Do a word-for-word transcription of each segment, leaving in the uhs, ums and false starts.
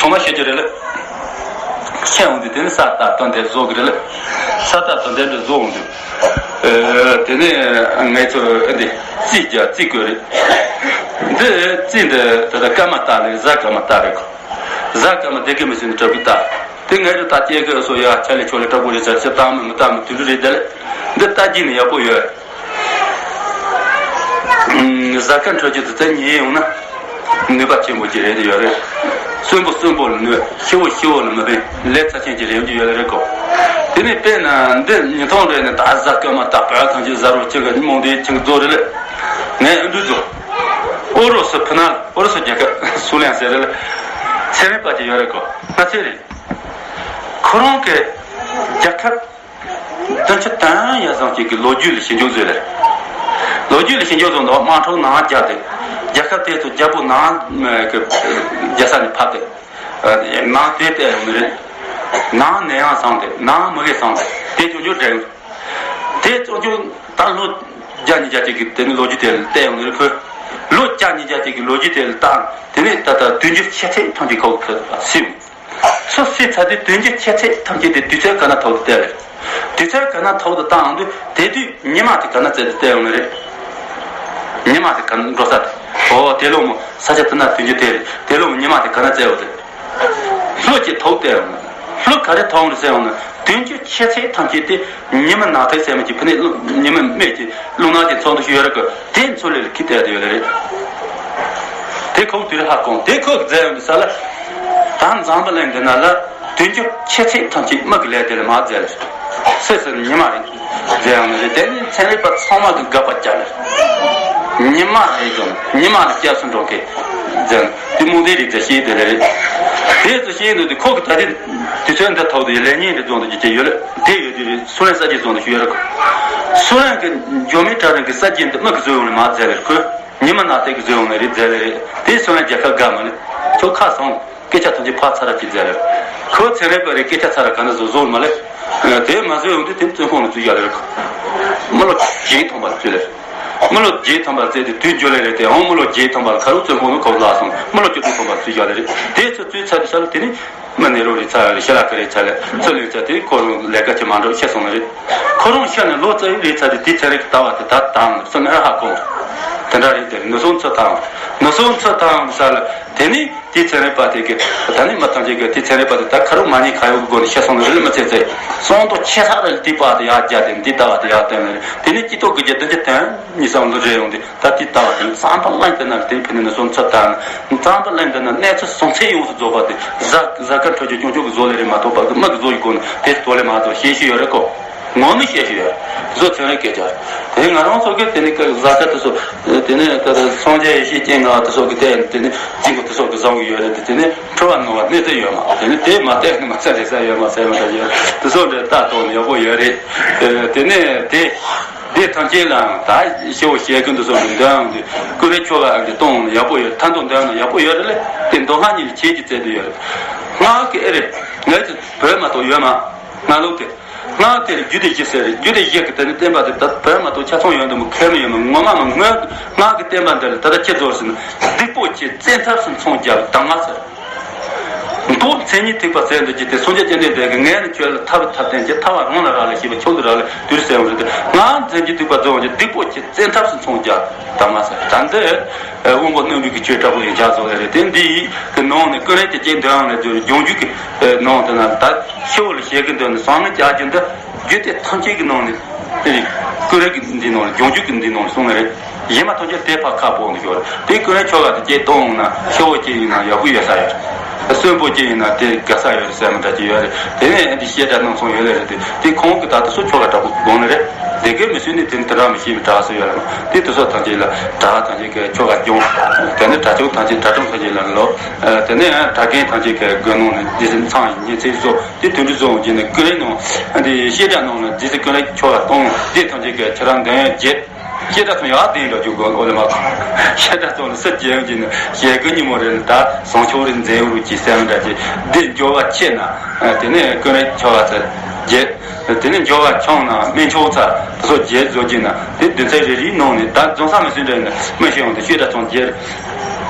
ཚང་མ་ཤེས་ཀྱི་རེད་ལ། ཤེས་འོང་དུས་དེ་ནི་ས་རྟ་དོན་དེ་བཟོ་གི་རེད་ལ། ས་རྟ་དོན་དེ་འདྲ་བཟོ་འོང་དུས། ཨེ། དེ་ནི་ངས་ཚོ་ཨེ་འདི་རྩིས་རྒྱག་རྩིས་དགོས་རེད། འདི་རྩིས་འདི་ད་ལྟ་སྐར་མ་ལྟ་རེད། གཟའ་སྐར་མ་ལྟ་རེད་གོ། གཟའ་སྐར་མ་དེ་གི་མི་ཟིན་དྲག་གི་ལྟ། དེ་ངས་རུ་ད་སྐྱེ་གི་སོ་ཡ་ཆ་ལེ་ཆོ་ལེ་དྲག་པོ་རེད་ཟེར་ཞིབ་བཏང་མི་མི་ལྟ་མི་དུད་འགྲོ་རེད་དེ་ལ། འདི་ལྟ་རྒྱུ་ནི་ཡག་པོ་ཡོད། གཟའ་སྐར་འཕྲོད་རྒྱུ་དེ་ཚོ་ཉེ་ཡོང་ན་ནུས་པ་ཆེན་པོ་ཅིག་རེད་ཡོད་རེད། གསོན་པོ་གསོན་པོ་ལ་ནུས། ཤི་བོ་ཤི་བོ་ལ་མི་ཕན། ལས་ཚབས་ཆེན་ཅིག་རེད་ཡོང་རྒྱུ་ཡོད་ལ་རེད་གོ། དེ་ནས་དཔེར་ན་འདི་ཉིས་སྟོང་རེད་ནས་ད་གཟའ་སྐར་མ་ད་བོད་ཐང་ཆེན་གཟའ་རུ་ཅིག་གི་རྨོངས་དེ་ཁྱིམ་རྫོགས་རེད་ལ། ངས་ཨ་འདུ་རྫོགས། ཨོ་རོ་སི་ཕི་ན་ཨོ་རོ་སི་རྒྱལ་ཁབ་སུ་ལན་ཟེར་རེད་ལ། ཚན་རིག་པ་ཅིག་ཡོད་རེད་གོ། ང་ཚོས་རེད། ཁོ་རང་གི་རྒྱལ་ཁབ་བདུན་ཅུ་དོན་ཡར་སོང་གཅིག་གི་ལོ་རྒྱུས་ལ་ཞིབ་འཇུག་བཟོས་ལ། ལོ་རྒྱུས་ལ་ཞིབ་འཇུག་བཟོ་འདུག་དམག་འཁྲུག་ནང་རྒྱབ་སྟེ། རྒྱལ་ཁབ་དེ་ཚོ་རྒྱལ་པོ་ནང་གི་རྒྱལ་ས་ནས་ཕབ་སྟེ། ནང་དེ་བལྟས་ཡོང་ནི་རེད། ནང་ནད་ཡམས་སོང་སྟེ། ནང་མུ་གེ་སོང་སྟེ། དེ་ཅུང་ཅུང་འདྲ་ཡོད། དེ་ཅུང་ཅུང་ད་ལོ་བརྒྱ་ཉིས་བརྒྱ་ཅིག་གི་དེ་ནི་ལོ་རྒྱུས་དེ་བལྟས་ཡོང་ནི་རེད་ཁོས། ལོ་བརྒྱ་ཉིས་བརྒྱ་ཅིག་གི་ལོ་རྒྱུས་དེ་ལ་བལྟས། དེ་ནས་ད་ལྟ་དུས་འགྱུར་ཆེ་ཚད་ཐམས་ཅད་ཁོ་ཁོ་སིམ། སུ་སྲིད་ཚར་དུས་དུས་འགྱུར་ཆེ་ཚད་ཐམས་ཅད་དེ་དུས་ཚོད་ག་ན་ཐོག་ཏུ་བལྟས་རེད། དུས་ཚོད་ག་ན་ཐོག་ཏུ་བཏང་དུས་དེ་དུས་ཉི་མ་དེ་ག་ན་བཙལ་དུ་བལྟས་ཡོང་ནི་རེད། ཉི་མ་དེ་ག་ན་འགྲོ་ས་དེ། ཨོ་དེ་ལོ་མོ་ས་ཆ་དེ་ན་དུས་འགྱུར་དེ་རེད། དེ་ལོ་མོ་ཉི་མ་དེ་ག་ན་བཙལ་བ་དེ། ལྷོ་ཀྱི་ཐོག་བལྟས་ཡོང་ནི། ལྷོ་ག་རེ་ཐོག་རེད་ཟེར་ཡོང་ན་དུས་འགྱུར་ཆེ་ཚད་ཐམས་ཅད་དེ་ཉི་མ་ནག་ཐིག་ཟེར་མི་གྱི་ཕུ་ནས་ཉི་མ་སྨད་ཀྱི་རླུང་ནག་གི་ཚོགས་འདུ་ཞིག་ཡོད་རེད་གི། དེ་ཚོ་ལས་ལ་ཁི་བལྟས་དེ་ཡོད་ལེ་རེད། དེ་ཁོག་དུས་རེ་ཧ་གོང་དེ་ཁོག་མཛད་ཡོང་གི་ས་ལ། ད་འཛམ་བུ་གླིང་འདི་ན་ལ་དུས་འགྱུར་ཆེ་ཚད་ཐམས་ཅད་མི་གི་ལས་དེ་ལ་མ་མཛད་ལ། སེ་སེ་ཉི་མ་རེད་མཛད་ཡོང་ནི་རེད། དེ་ནི་ཚན་རིག་པ་ཚང་མ་གི་དགག་པ་བརྒྱབ་ལ། ཉི་མ་རེད་ཀྱང་ཉི་མ་ལ་སྐྱབས་སུ་འགྲོ་མཁན་མཛད་ནི་དེ་རྨོངས་དད་རིག་རྩལ་ཤེས་དེ་ལ་རེད། དེ་ཚོ་ཤེས་འདུག་དེ་ཁོ་གི་ད་དེ་དུས་ཚོད་འདི་ཐོག་ཏུ་ལས་ཉིན་རེ་བཙོང་དུ་རྒྱུ་ཅན་ཡོད་ལ་དེ་ཡོད་དུས་རེད། སུ་རེད་ས་ཅིག་བཙོང་དུ་ཞུ་ཡོད་རེད། སུ་རེད་གི་འགྱུར་མེད་གྲལ་རིམ་གི་ས་ཅིག་འདི་མི་གི་བཟོས་ཡོང་ལ་མ་མཛད་ལ་ཁོས། ཉི་མ་ནག་ཐིག་གི་བཟོས་ཡོང་ནི་རེད་མཛད་ལེ་རེད། དེ་སོང་ན་རྒྱལ་ཁབ་དགའ་མ་ལེ། ཁྱོད་ཁ་སང་སྐད་ཆ་ཐམས་ཅད་ཕར་ཚར་ར་གྱིས་མཛད་ལེ། ཁོ་ཚན་རིག་པ་རེད། སྐད་ཆ་ཚར་ར་ག་ན་བཟོ་བཟོ་མ་ལེ། དེ་མ་བཟོས་ཡོང་དུས་དེ་བཙོན་ཁང་ལ་བཙུད་བཞག་ལེ་རེད། མི་ལོ་བརྒྱད་ཐམ་པ་ལ་བཙུད་ལེ་རེད། མི་ལོ་བརྒྱད་ཐམ་པ་ལ་བཙུད་དེ་དུས་འགྱུར་ལེ་རེད། དེ་འོང་མི་ལོ་བརྒྱད་ཐམ་པ་ལ་ཁ་རུ་བཙོན་ཁང་ནང་ཁོ་ལ་སོང་མི་ལོ་བཅུ་དྲུག་ཐམ་པ་ལ་བཙུད་བཞག་ལེ་རེད། དེ་ཚོ་བཙུད་ཚར་དུས་ས་ལ་དེ་ནི། མི་ནི་རོ་རེ་ཚ་རེ་ཤ་ལ་ཀ་རེ་ཚ་ལེ་ཚུར་ལེན་ཚ་དེ་ཁོ་རང་ལས་ཀ་ཅི་མ་འགྲོ་ཤི་སོང་ནི་རེད། ཁོ་རང་ཤི་ནས་ལོ་ཙཱ་བའི་རེ་ཚ་དེ་དེ་ཚན་རིག་ལྟ་བ་དེ་ད་དང་སུ་ནི་ཧ་གོ། དེ་འདྲ་རེད། དེ་ནུ་སོང་ཚུར་དང་ནུ་སོང་ཚུར་དང་ས་ལ་དེ་ནི་དེ་ཚན་རིག་པ་དེ་གི་ད་ནི་མི་ཐང་ཅིག་གི་དེ་ཚན་རིག་པ་དེ་ད་ཁ་རུ་མ་ཉེས་ཁ་ཡོག་གི་སྒོ་ནས་ཤི་སོང་ནི་རེད་ལ་མི་ཚེ་ཚེ་སོང་དོ་ཆེ་ས་རེད། དེ་པ་དེ་ཡག་རྒྱ་དེ་འདི་ལྟ་བ་དེ་ཡག་དོན་ནི་རེད། དེ་ནི་སྐྱིད་ཏོག་གི་རྒྱ་དེ་འདི་དོན་གཉིས་སམ་ལོ་རེ་ཡོང་དེ། ད་དེ་ལྟ་བ་དེ་ནི་རྩམ་པ་གླང་དེ་ན་དེ་ཕི་ནི་ནི་སོང་ཚུར་ལྟ་ནི་རྩམ་པ་གླང་དེ་ན་གནས་ཚུལ་སོང་ཚེ་ཡོངས་སུ་རྫོགས་པ་དེ་གཟའ་གཟའ་སྐར་འཕྲོད་ཀྱི་སྐྱོང་ཆོག་གི་བཟོ་ལས་རེད་མ་གཏོགས་པ་གི་མི་གི་བཟོ་ཡི་གོ་ནི་དེ་དོ་ལས་མ་གཏོགས་ཤེས་ཤེས་ཡོད་རེད་གོ། ངོ་མི་ཤེས་ཤེས་ཡོད་བཟོ་ཚན་རིག་སྐད་ཆ་དེ་ང་རང་ཚོ་གི་དེ་ནི་གི་གཟའ་སྐར་དེ་ཚོ་དེ་ནི་གི་སངས་རྒྱས་ཡེ་ཤེས་སྤྱན་སྔ་བ་དེ་ཚོ་གི་དེ་དེ་ནི་རྫིང་བུ་དེ་ཚོ་གི་བཟང་གི་ཡོད་རེད། དེ་དེ་ནི་འཁྲུལ་བ་སྣང་བ་གནས་ཚུལ་ཡོད་མ་དེ་ནི་དེ་མ་བལྟས་ནི་མ་ཚད་རེད་ས་ཡོད་མ་ཚད་མ་ད་ཡོད་དེ་ཚོ་འདྲ་ལྟ་དོ་ནི་ཡག་པོ་ཡོད་རེད། དེ་ནི་དེ། འདི་ཐམས་ཅད་ལའང་ད་ཤེའུ་ཞལ་ཀུན་ཏུ་སོགས་པའི་འདོན་དབང་དུ་ཀུན་རེ་ཆོ་ག་འདི་གཏོང་ཡག་པོ་ཡོད། ཐ་འདོད་འདོན་ཡག་པོ་ཡོད་རེད་ལ། དེ་མདོ་སྔགས་གཉིས་ལ་ཁྱེད་ཀྱིས་བཙལ་དུ་ཡོད་རེད། སྔགས་ཀྱི་ཨེ་རེད། ངའི་དེ་བོད་མ་གཏོགས་ཡོད་མ། སྔགས་ལུགས་དེ། སྔགས་དེ་ལ་རྒྱུད་སྡེ་བཞི་ཟེར་རེད། རྒྱུད་སྡེ་བཞི་གི་དེ་ནི་བསྟན་པ་དེ་ད་བོད་མ་གཏོགས་ཆ་ཚང་ཡོད་འདུག་མོ་ཁས་མི་ཡོད་མོ་ངོ་མ་མོ་སྔགས་སྔགས་ཀྱི་བསྟན་པ་འདི་ལ་ད་ལྟ་ཁྱེད་ཚོར་ཟིན་སྡིག་པོ་ཆེ་བཙན་ཐབས་སུ་མཚོན་རྒྱབ་དང་མ་ཟེར། མདོ་མཚན་ཉིད་ཐེག་པ་ཟེར་འདི་ཅི་སྟེ་སངས་རྒྱས་བཅོམ་ལྡན་འདས་ཀྱིས་ངས་ནི་ཁྱོད་ལ་ཐར་པའི་ཐབས་བསྟན་གྱི་ཐར་པ་རང་ལ་རག་ལས་ཤེས་པ་ཁྱོད་ལ་རག་ལས་དུས་ཟེར་བ་རེད་དེ། ང་མཚན་ཉིད་ཐེག་པ་རྫོགས་པའི་སྡིག་པོ་ཆེ་བཙན་ཐབས་སུ་མཚོན་རྒྱ་དང་མ་ཟེར། ད་འདི་དབང་པོ་རྣོན་པོའི་གི་ཆོས་དྲག་པོ་ཡིན་ཆགས་བཟོ་ལས་རེད་དེ། འདི་ཡི་གི་ནང་ནས་ཀུན་རེ་དེ་སྐྱེ་འདོད་ཡང་ལས་སྦྱོར་སྦྱོང་རྒྱུད་ཀྱི་ནང་དུ་ན་ད་ཤོ་ལ་བཤད་གི་འདོད་ནས་བསམ་མནོ་བྱ་རྒྱུ་འདི། རྒྱུད་སྡེ་ཐམས་ཅད་ཀྱི་ནང་ནས་དེ་ནི་ཀུན་རེ་གི་འདི་ནང་ལ་སྦྱོང་རྒྱུད་ཀྱི་འདི་ནང་ལ་གསུངས་ནི་རེད། གཞན་མ་ཐམས་ཅད་དེ་ཕར་ཁ་སྤོ་འདུག་ཞོར་དེ་ཀུན་རེ་ཆོ་ག་དེ་སྐྱེ་གཏོང་ན་ཤོ་བོ་སྐྱེ་ཡིན་ན་ཡག་པོ་ཡོད་ས་ཡོད། གསོན་པོ་སྐྱེ་ཡིན་ན་དེ་དགའ་ས་ཡོད་རེད་ཟེར་མི་འདྲ་ཅིག་ཡོད་རེད། དེ་ནས་འདི་བཤད་གྲྭ་ནང་སོང་ཡོད་ལེ་རེད་དེ། དེ་ཁོང་གི་ད་དུ་སུ་ཆོ་ག་དྲག་པོ་དགོངས་ནི་རེད། དེ་གའི་མི་སུས་ནི་དེ་ནི་དེ་འདྲ་མི་ཤེས་མི་དྲག་སུ་ཡོད་རེད། དེ་དུ་སོ་ཐམས་ཅད་ལ་གྲྭ་ཐམས་ཅད་ཀྱི་ཆོ་ག་སྦྱོང་། དེ་ནས་གྲྭ་ཆུང་ཐམས་ཅད་གྲྭ་ཆུང་ཐམས་ཅད་ལ་ལོ། དེ་ནས་གྲྭ་རྒན་ཐམས་ཅད་ཀྱི་དགོན་ནང་ནས་དེ་བཞིན་ཚང་ཡིན་ཉིན་ཚེ་སོ། དེ་དུད་འགྲོ་བཟོ་འོང་གྱི་ནི་ཀུན་རེ་ནང་འདི་བཤད་གྲྭ་ནང་ནས་རྗེས་སུ་ཀུན་རེ་ཆོ་ག་གཏོང་དེ་ཐམས་ཅད་ཀྱི་ཁྱེད་རང་འདོན་རྒྱས་བཤད་གྲྭ་ཚོ་ཡག་དེ་འདྲ་རྒྱུག་དགོས་ཨོ་ལེ་མ་ཁོ། བཤད་གྲྭ་ཚོ་ནི་སུ་རྒྱལ་ཡོང་གྱི་ནི་ཞལ་ཀུན་ཉིན་མོ་རེ་ནི་ད་བཟང་ཕྱོགས་རེ་མཛད་རུ་གྱི་སེམས་འདྲ་ཅིག་འདི་འབྱོར་བ་ཆེ་ན་དེ་ནས་ཀུན་རེ་ཆོ་ག་ཚོ་རྒྱས་དེ་ནས་འབྱོར་བ་ཆུང་ན་སྨན་ཆུང་ཚ་དེ་ཚོ་རྒྱས་བཟོ་གྱི་ན་དེ་བདུན་ཚན་རེ་རེའི་ནང་ནས་ད་འཛོམས་ས་མི་སྲིད་འདྲ་ཡིན་ན་སྨན་ཤེས་ཡོང་དེ་བཤད་གྲྭ་ཚོ་རྒྱས།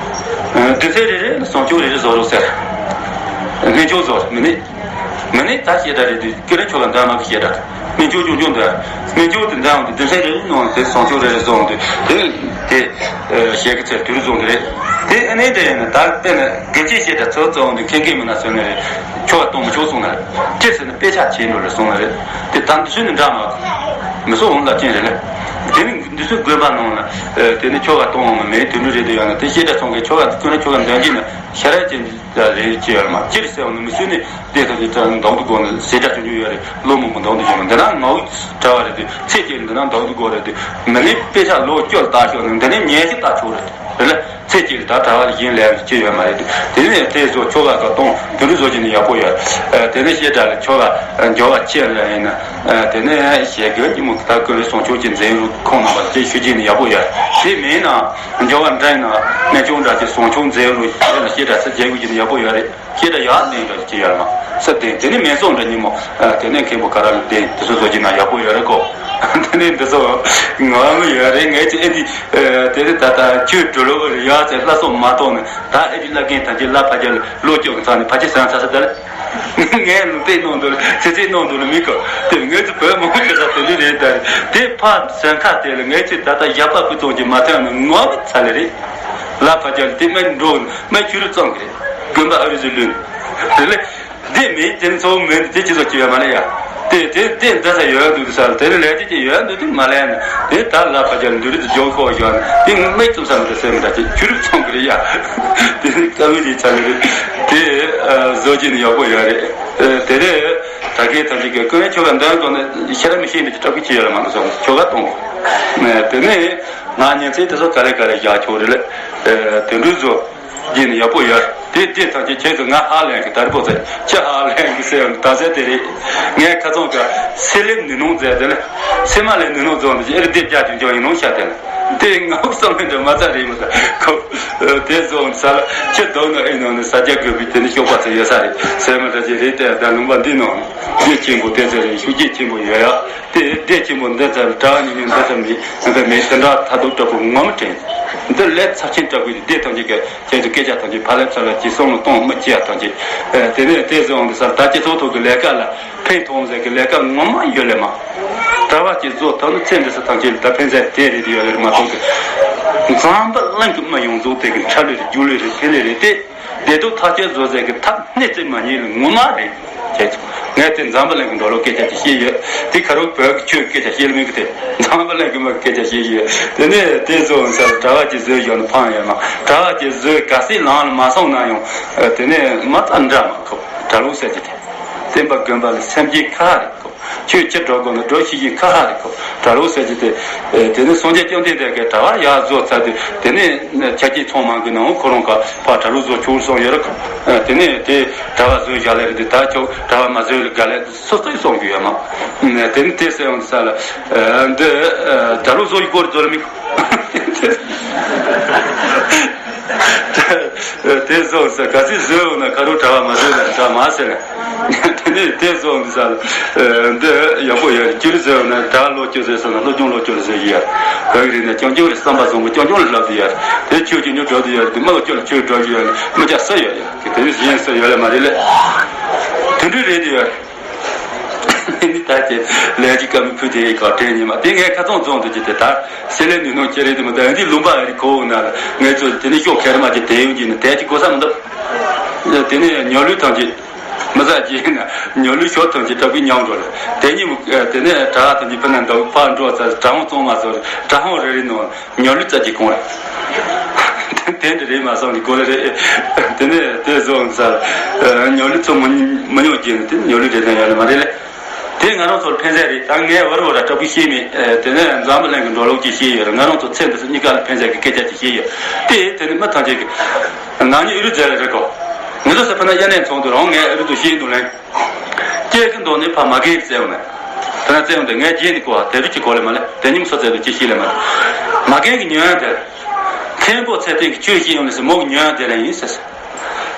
དུས་ཚོད་རེ་རེ་ལ་བཟང་སྤྱོད་རེ་རེ་བཟོ་རོགས་ཟེར། སྨན་ཆུང་བཟོ་མི་ནི། མི་ནི་ད་བཤད་གྲྭ་རེད་དུས་ཀི་རེ་ཆོ་ག་འདྲ་མ་གི་བཤད་གྲྭ། སྨན་ཆུང་ཆུང་ཆུང་འདྲ། སྨན་ཆུང་དེ་འདྲ་འོང་དུས་དེ་སེ་རེ་ནང་དེ་བཟང་ཆུང་རེ་རེ་བཟོ་འོང་དུས་དེ་དེ་བཤད་གི་ཚེ་དུས་རུ་བཟོ་འདི་རེད། དེ་ཨ་ནེ་འདྲ་ཡིན་ན་ད་དཔེ་ན་དགེ་ཅན་བཤད་གྲྭ་ཚོ་བཙོང་འདི་ཁེ་ཁེ་མི་ན་བཟོ་ནི་རེད། ཆོ་ག་གཏོང་མི་ཆོག་གསུང་ན་རེད། ཅི་ཟེར་ན་དཔེ་ཆ་བྱེད་འགྲོ་རེད་གསུང་ན་རེད། དེ་ད་འདི་ཚོ་ནི་འདྲ་མ་མི་སོ་འོང་ལ་ཅན་རེད་ལ། དེ་ནི་འདི་ཚོའི་དགོན་པ་ནང་ལ་དེ་ནི་ཆོ་ག་གཏོང་འོང་མི་མེད་དུས་འགྲོ་རེད་དུ་ཡང་ན་དེ་བཤད་གྲྭ་ཚོང་གི་ཆོ་ག་ཀུན་ནི་ཆོ་ག་འདོན་གྱི་ན་ཤ་ར་ཅན། ད་རེད་ཅེས་ཡོད་མ་སྤྱིར་ཟེར་བ་ནི་མི་སུས་ནི་དེ་ལྟ་བུའི་ད་མདོག་ཏུ་དགོས་ནི་ཟེར་གྲྭ་ཆུང་ཆུང་ཡོད་རེད། ལོ་མང་པོ་མདོག་ཏུ་ཡོད་མ་འདི་ན་ངའུ་གྲྭ་བ་རེད་དེ་ཚེ་སྐྱེལ་འདི་ན་མདོག་ཏུ་དགོས་རེད་དེ་མི་ནི་དཔེ་ཆ་ལོ་བཅོ་ལྟ་ཤོག་ནི་འདི་ནི་ཉན་ཤི་ལྟ་ཆོག་རེད་རེད་ལ། ཚེ་སྐྱེལ་ད་གྲྭ་བ་ལ་གཞན་ལས་ཅི་ཡོད་མ་རེད་དེ་དེ་ནི་དེ་ཚོ་ཆོ་ག་ག་གཏོང་དུ་རུ་བཟོ་གྱི་ནི་ཡག་པོ་ཡོད། དེ་ནི་བཤད་གྲྭ་ལ་ཆོ་ག་འབྱོར་བ་ཆེ་ལ་ཡིན་ན་དེ་ནི་ཞེ་གི་ཉི་མོ་ད་ཀུན་ལས་སྲུང་སྐྱོབ་ཀྱི་འཛིན་རུ་ཁོང་རྣམ་པ་ལ་དེ་ཞུ་གྱི་ནི་ཡག་པོ་ཡོད། དེ་མིན་ན། འབྱོར་བ་འདྲ་ཡིན་ན་སྨན་ཆུང་འདྲ་ཅིག་བཟང་ཆུང་མཛད་རུང་ཤེས་ན་ཤེས་འདྲ་ཚེ་རྒྱལ་དགོས་ཀྱི་ནི་ཡག་པོ་ཡོད་རེད། ཤེས་འདྲ་ཡག་ལྡན་འདྲ་ཅིག་ཡོད་མ་ས་དེ་དེ་ནི་མེད་སོང་འདྲ་ཉིན་མོ་དེ་ནས་མཁན་པོ་ག་ར་ལ་བསྟན་དེ་ཚོ་བཟོ་གྱི་ན་ཡག་པོ་ཡོད་རེད་གོ། དེ་ནས་འདི་ཚོ་ངོ་མ་ཡོད་རེད། ངས་ཅི་ཨེ་འདི་དེ་ནི་ད་ལྟ་ཁྱོད་འགྲོ་ལོ་ཡག་ཚེ་ལྷ་སོགས་མ་གཏོགས་ནས་ད་ཨེ་འདི་བླ་རྒན་ཐམས་ཅད་བླ་ཕ་རྒྱལ་ལོ་སྐྱོབ་ཀྱི་ཚང་ནས་ཕ་ཆེ་སང་ཚ་ས་དེ་ལ། ངས་ལུང་བསྟན་གནང་འདུག་ལ་ཚེ་ཚེ་གནང་འདུག་ལ་མི་གོ། དེ་ངས་ཚེ་བོད་མང་པོ་ཞིག་ས་དེ་འདྲ་རེད་ད་རེད། དེ་ཕ་ཟན་ཁ་དེ་ལ་ངས་ཚེ་ད་ལྟ་ཡག་པ་ཕུ་ཚོང་གི་མ་ཐོན་ནས་ངོ་མི་ཚ་ལེ་རེད། ལ་ཕ་རྒྱལ་དེ་སྨན་འགྲོ་སྨན་ཆུ་རུ་གཙང་གི་རེད། དགོན་པ་ཨ་རི་ཟི་ལུན་དེ་ལས་དེ་མེད་དེ་ཚོ་མེད་དེ་ཅི་ཚོ་ཅི་ཡོད་མ་ལེ་ཡ། དེ་དེ་དེ་འདི་ས་ཡོད་འདུག་ས་དེ་ནི་ལས་དེ་ཅི་ཡོད་འདུག་དེ་མ་ལས་ན་དེ་ད་ལ་ཕ་རྒྱལ་འདུ་རི་དུ་ཇོ་ཁོ་ཡོད་ན་དེ་མེད་ཙམ་ས་མི་འདྲ་སེ་མི་འདྲ་ཅིག་ཆུ་རུ་ཚོང་གི་རེད་ཡ། དེ་ནི་དཀའ་མོ་ཅིག་ཆགས་ཀྱི་རེད། དེ་བཟོ་རྒྱུ་ནི་ཡག་པོ་ཡོད་རེད། དེ་རེད། ད་གའི་ཐམས་ཅད་ཀྱི་ཀུན་ཆོ་ག་འདོན་དགོས་ནི་ཤེས་ར་མི་ཤེས་འདི་ཅི་སྐྲག་གི་ཅི་ཡོད་ལ་མ་འདུག་སོང་ཆོ་ག་གཏོང་དགོས། དེ་ནས་ང་ཉིན་མཚན་དེ་ཚོ་ག་ལེ་ག་ལེ་བཞག་ཆོག་རེད་ལ། དེ་འདྲ་བཟོ་རྒྱུ་ནི་ཡག་པོ་ཡོད། དེ་དེ་ཐམས་ཅད་ཁྱེད་ཚོ་ང་ཧ་ལས་གི་ད་རི་པོ་ཚེ་ཁྱེད་ཧ་ལས་གི་སེ་ཡང་ད་ཟེར་དེ་རེད། ངས་ཁ་ཚོང་ག་སེ་ལེ་ནི་ནོང་ཟེར་དེ་ལ་སེ་མ་ལེ་ནི་ནོང་ཚོང་དེ་ཨེ་རི་དེ་བརྒྱ་ཅུ་འཇོག་ཡིན་ནོང་ཤ་དེ་ལ། དེ་ང་བསམ་མེད་འདྲ་མ་ཚ་རེད་མ་ཚ་ཁོ། དེ་ཚོ་ས་ལ་ཁྱེད་དོ་ནོ་ཨེ་ནོ་ནི་ས་རྒྱ་དགོས་པའི་དེ་ནི་ཤོག་པ་ཚོ་ཡོད་ས་རེད་ཟེར་མ་འདྲ་ཅིག་རེད། དེ་ད་ལུང་པ་འདི་ནང་རྒྱུ་ཆེན་པོ་དེ་ཚོ་རེད། ཤུགས་རྒྱུ་ཆེན་པོ་ཡོད་ཡ། དེ་སྡེ་ཆེན་པོ་འདི་ཚོ་གྲྭ་བ་ཉུང་ཉུང་འདི་ཚོ་མི་འདི་མི་དེ་འདྲ་ཐ་དུག་དྲག་པོ་ངོ་མ་དྲན། འདི་ལས་ཚབས་ཆེན་དྲག་པོའི་སྡེ་ཐམས་ཅད་ཀྱི་ཁྱེད་ཚོ་སྐད་ཆ་ཐམས་ཅད་ཕ་ལས་ཚ་ལ་ཅི་སོང་ལ་གཏོང་མི་ཅི་ཡ་ཐམས་ཅད། དེ་ནས་དེ་ཚོ་འོང་དུ་ས་ད་སྤྱི་ཚོགས་ཐོག་གི་ལས་ཀ་ལ་ཕན་ཐོགས་ཟེར་གི་ལས་ཀ་ངོ་མ་ཡོད་ལེ་མ། གྲྭ་བ་ཅིག་བཟོ་ཐུབ་ན་ཚེ་འདི་ས་ཐམས་ཅད་ལ་ད་ཕན་ཚེ་དེ་རེད་ཡོད་ལེ་མ་གཏོགས་གི། འཛམ་བུ་གླིང་གི་མི་ཡོངས་རྫོགས་དེ་གི་འཕྲལ་ལོས་རེད་རྒྱུ་ལོས་རེད་ཕན་ལོས་རེད་དེ། བདེ་སྡུག་ཐག་གཅོད་བཟོ་ཟེར་གི་ཐབས་སྣེ་རྩིས་མ་ཉེས་ལ་ངོ་མ་རེད། ཁྱེད་ཚོ་ངས་དེ་འཛམ་བུ་གླིང་གི་འགྲོ་ལུགས་སྐད་ཆ་ཅིག་བཤད་ཡོད། དེ་ཁ་རོག་བོད་ཀྱི་ཆོས་ཀྱི་སྐད་ཆ་བཤད་ལ་མིན་གི་དེ་འཛམ་བུ་གླིང་གི་མི་གི་སྐད་ཆ་བཤད་ཡོད། དེ་ནས་དེ་ཚོ་ས་གྲྭ་བ་ཅིག་བཟོས་ཡོད་ན་ཕངས་ཡོད་མ། གྲྭ་བ་ཅིག་བཟོས་ག་སྲིད་ལམ་ལ་མ་སོང་ན་ཡང་དེ་ནས་མ་རྩ་འདྲ་མ་ཁོ་གྲྭ་ལུགས་ཟེར་གྱི་དེ་བསྟན་པ་དགོན་པ་ལ་སེམས་ཅན་ཁ་རེད་ཁོ། ཁྱོད་ཅི་འགྲོ་དགོས་ན་འགྲོ་ཤེས་ཀྱི་ཁ་ཧ་རེ་ཁོ་གྲྭ་ལུགས་ཟེར་གྱི་དེ། དེ་ནི་སངས་རྒྱས་བཅོམ་ལྡན་འདས་ཀྱི་གྲྭ་བ་ཡག་བཟོ་ཚར་དུས་དེ་ནི་ཆ་རྐྱེན་ཚང་མང་གི་ནང་ཁོ་རང་ག་ཕ་གྲྭ་ལུགས་བཟོ་ཆོག་སོང་ཡོད་རེད་ཁོ། དེ་ནི་དེ་གྲྭ་བ་བཟོས་བཞག་ལེ་རེད་དེ་ད་ཁྱོད་གྲྭ་བ་མ་བཟོས་ལ་ག་ལེ་སོ་སོས་སོང་གི་ཡོད་མ། དེ་ནི་དེ་སེ་ཡོང་ས་ལ་འདི་གྲྭ་ལུགས་བཟོ་ཡི་སྐོར་བཟོ་ལ་མི། དེ་བཟོ་ས་ག་ཚོད་བཟོས་འོང་ན་ཁ་རུ་གྲྭ་བ་མ་བཟོས་ན་གྲྭ་མ་ཟེར་ན། དེ་ནས་དེ་བཟོ་འདི་ས་ལ་འདི་ཡག་པོ་ཡོད་རེད། ཅི་རིགས་བཟོས་འོང་ན་གྲྭ་བ་ལོ་ཅོ་བཟོས་སོང་ན་སློབ་སྦྱོང་ལོ་ཅོ་ལ་བཟོས་ཡོད། བོད་ཀྱི་རིག་གནས་རྐྱང་རྐྱང་རེད། བསམ་པ་བཟང་པོ་རྐྱང་རྐྱང་ལ་བསླབ་བསྡད་ཡོད་རེད། དེ་ཆོས་ཀྱི་ཉོ་འགྲོ་བསྡད་ཡོད་རེད། དེ་མི་ལོ་ཅོ་ལ་ཆོས་འགྲོ་བཞིན་ཡོད་རེད། མི་སྐྱ་ས་ཡོད་ཡ་གི་དེ་རིགས་གཞན་ས་ཡོད་ལ་མ་རེད་ལེ། དེ་འདྲ་རེད་དེ་ཡོད་རེད། ནི་ད་ཅེ་ལས་ཀྱི་བཀའ་མི་ཕུལ་དེ་ག་དྲན་ཉི་མ་དེ་ངས་ཁ་ཚང་རྫོང་དུ་ཅི་དེ་ད་སེ་ལེ་ནུས་ནོ་ཁྱེད་རེད་དེ་མི་ད་འདི་ལུང་པ་ཨ་རི་ཁོ་བོ་ན་ལ་ངས་ཚོ་དེ་ནི་ཤོག་ཁེར་མ་ཅི་དེ་ཡོང་གི་ནི་དེ་ཅི་གོ་ས་མི་འདུག་དེ་ནི་ཉོ་ལུས་ཐམས་ཅད་མི་ཟ་ཅི་ན་ཉོ་ལུས་ཤོག་ཐམས་ཅད་དྲག་པོའི་ཉམས་འགྲོ་ལ་དེ་ཉིན་དེ་ནི་གྲྭ་ཐམས་ཅད་ཕུ་ན་འདུག་ཕར་འགྲོ་ཚ་གྲྭ་ཧོང་བཙོང་མ་ཚོ་གྲྭ་ཧོང་རེ་རེ་ནོ། ཉོ་ལུས་རྩ་ཅིག་གོང་རེད། དེ་འདྲ་རེད་མ་སོང་གི་གོ་ལ་རེད། དེ་ནས་དེ་བཟོ་འོང་ས་ཉོ་ལུས་ཚོ་མི་མི་ཉོ་རྒྱུ་ནི་དེ་ཉོ་ལུས་རེད་དང་ཡོད་ལ་མ་རེད་ལེ། དེ་ང་རང་ཚོར་ཕན་ས་རེད། ད་ངས་བར་བར་དྲག་པོ་ཤེས་མེད། དེ་ནས་འཛམ་བུ་གླིང་གི་འགྲོ་ལུགས་ཀྱི་ཤེས་ཡོད་རེད། ང་རང་ཚོ་ཚེ་འདི་ཚོ་གཉིས་ཀ་ལ་ཕན་ས་གི་སྐད་ཆ་ཅིག་ཤེས་ཡོད། དེ་དེ་ནི་མི་ཐམས་ཅད་ཀྱི་ནག་ཉེས་ཨུ་རུ་མཛད་ལ་རེད་གོ། ང་ཚོ་ས་ཕ་ན་དབྱར་གནས་ཚོགས་འདུ་རང་ངས་ཨུ་རུ་དུ་ཤེས་འདུག་ལེ། སྐྱེས་ཀྱི་མདོག་ནི་ཕ་མ་རྒན་གྱི་བཙལ་བ་མེད། དེ་ན་བཙལ་བ་འདི་ངས་རྗེས་ནི་གོ་བ་དེ་རུ་ཅི་གོ་ལེ་མ་ལེ་དེ་ཉིན་སོ་བཙལ་དུ་ཅི་ཤེས་ལེ་མ་ལེ། མ་རྒན་གྱི་ཉོན་དེ། མཁན་པོ་ཚེ་བརྟན་གྱི་ཆོས་ཤེས་ཡོང་ལེ་སི་མོ་གི་ཉོན་དེ་ལ་ཡིན་ཟེར་སོ།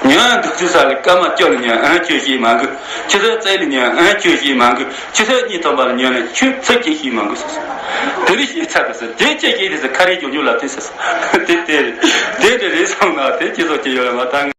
ཉོན་འདུག་ཚུལ་ས་ལ་སྐར་མ་བཅུ་ལ་ཉོན་ཨང་ཆོས་ཤེས་མ་འགུ། ཆུ་ཚོད་རྩ་ལ་ཉོན་ཨང་ཆོས་ཤེས་མ་འགུ། ཆུ་ཚོད་གཉིས་ཐམ་པ་ལ་ཉོན་ལེ་ཆུ་ཚོད་ཅི་ཤེས་མ་འགུ་ཟེར་སོ། དེ་རུ་ཤེས་ཚར་དུ་ཟེར་དེ་ཅི་ཤེས་དེ་ཟེར་ཁ་རེ་ཅོ་ཉོ་ལ་དེ་ཟེར་སོ། དེ་དེ་རེད། དེ་འདྲ་རེད་སོང་ན་དེ་ཅི་ཚོ་ཅི་ཡོད་ལ་མ་བཏང་།